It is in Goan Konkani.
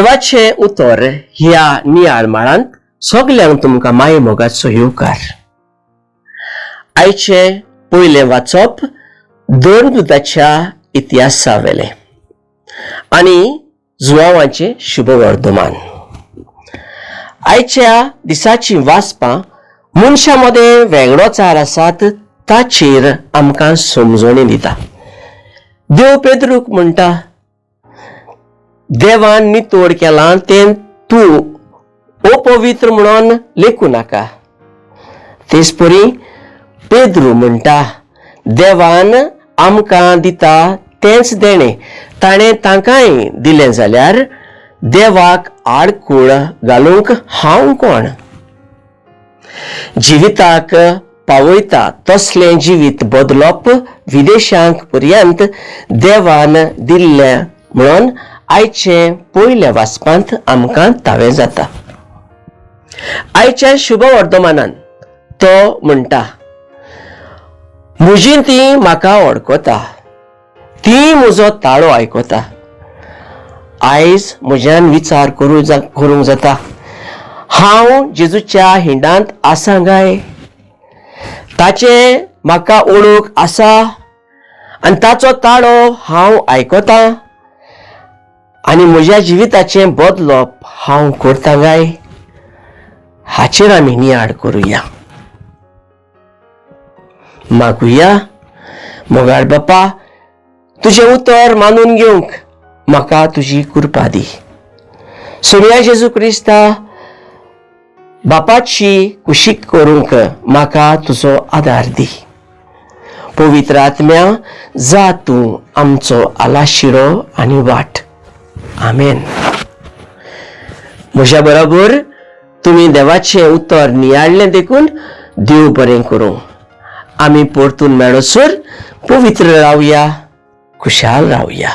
देवाचें उतर ह्या नियाळ माळांत सगल्यांक तुमकां माय मोगाचो येवकार. आयचें पयलें वाचप दोन दुदाच्या इतिहासा वेलें आनी जुवांवाचें शुभवर्धमान. आयच्या दिसाचीं वाचपां मनशां मदें वेगळोचार आसात ताचेर आमकां समजणी दिता. देव पेद्रूक म्हणटा, देवान नितोड केलां तें तूं अपवित्र म्हणून लेखूं नाका. तेच परी पेद्रू म्हणटा, देवान आमकां दिता तेंच देणें ताणें तांकांय दिलें जाल्यार देवाक आडकूळ घालूंक हांव कोण? जिविताक पावयता तसलें जिवीत बदलप विदेशांक पर्यंत देवान दिल्लें म्हणून आयचें पयल्या वाचपांत आमकां तावें जाता. आयच्या शुभ वर्धमानान तो म्हणटा, म्हजी ती म्हाका वळखता, ती म्हजो ताळो आयकता. आयज म्हज्यान विचार करूंक जाता, हांव जेजूच्या हिंडांत आसा काय? ताचें म्हाका ओळख आसा आनी ताचो ताळो हांव आयकतां आनी म्हज्या जिविताचें बदलप हांव करता काय? हाचेर आमी नियाळ करुया. मागुया, मोगाळ बापा, तुजें उतर मानून घेवंक म्हाका तुजी कृपा दी. सोम्या जेजू क्रिस्ता, बापाची कुशीक करूंक म्हाका तुजो आदार दी. पवित्र आत्म्या, जा तूं आमचो आलाशिरो आनी वाट. आमेन. म्हज्या बरोबर तुमी देवाचें उतर नियाळ्ळें देखून देव बरें करूं. आमी परतून मेळसर पवित्र रावया, खुशाल रावया.